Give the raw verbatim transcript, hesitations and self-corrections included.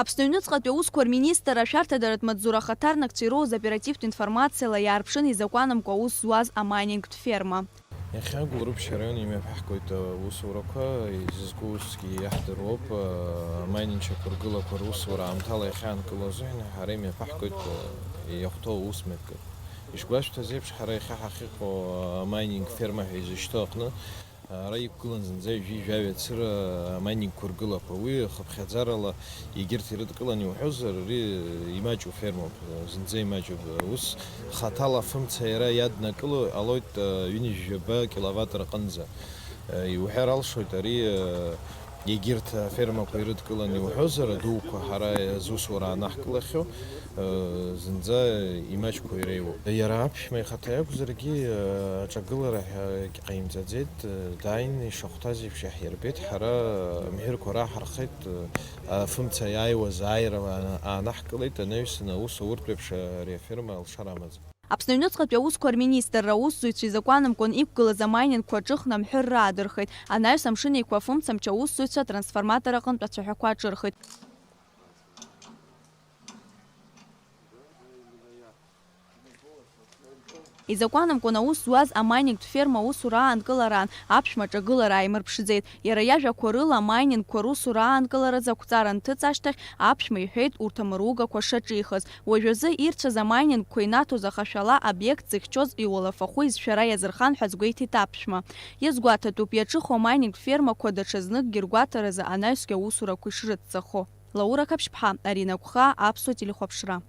Аԥсны аҩныҵҟатәи аусқәа рминистр ашәарҭадаратә маҵзура ахаҭарнакцәа ироуз оперативтә информациала иаарԥшын изакәанамкәа аус зуаз амайнингтә ферма. Иахьа Гәылрыԥшь араион имҩаԥаҳгоит аусурақәа, изызку усгьы иаҳдыруоуп, амайнинг шьақәыргылақәа русура аамҭала иахьаанкылоу азыҳәан ҳара имҩаԥаҳгоит иахәҭоу аусмҩаԥгатә. Ишгәашәҭаз еиԥш, ҳара иахьа ҳахьыҟоу амайнинг ферма ҳәа изышьҭоу аҟны ара иқәгылан зынӡа ҩажәи жәаҩа цыра амайнингқәа ргылақәа. Уи хыԥхьаӡарала егьырҭ ирыдкылан иуҳәозар, ари имаҷу фермоуп, зынӡа имаҷуп. Ус хаҭала афымца иара иаднакыло ҟалоит ҩынҩажәи жәаба киловатт рҟынӡа. Иуҳәар алшоит, ари егьырҭ афермақәа ирыдкылан иуҳәозар, адуқәа ҳара зусура анаҳкылахьоу, зынӡа имаҷқәоу иреиуоуп. Иара аԥшәма ихаҭа иакәзаргьы, аҿагылара ҳәа егьҟаимҵаӡеит, дааины ишахәҭаз еиԥш иаҳирбеит, ҳара амҳәырқәа раҳархеит, афымца иааиуаз ааира аанаҳкылеит, анаҩсан аус ауртә еиԥш ари аферма алшара амаӡам. Аԥсны аҩныҵҟатәи аусқәа рминистрра аусзуҩцәа изакәанамкәан иқәгылаз амайнингқәа аҿыхны амҳәырра аадырхеит. Анаҩс Амшын Еиқәа афымцамч аусзуҩцәа атрансформатор аҟынтә ацәаҳәақәа аҿырхит. Изакәанамкәан аус зуаз амайнингтә ферма аусура аанкылараан аԥшәма аҿагылара ааимырԥшӡеит. Иара иажәақәа рыла, амайнингқәа русура аанкыларазы ақәҵара анҭыҵ ашьҭахь, аԥшәма иҳәеит урҭ амыругақәа шаҿихыз. Уажәазы ирцәаз амайнингқәа инаҭоз ахашәала аобиект зыхьчоз иуалафахәы изшәара иазырхан ҳәа азгәеиҭеит аԥшәма. Иазгәаҭатәуп, иаҿыху амайнингтә фермақәа даҽазныкгьы ргәаҭаразы анаҩсгьы аусурақәа ишрыццахо. Лаура Қаԥшьԥҳа, Арина Гәхаа, Аԥсуа телехәаԥшра.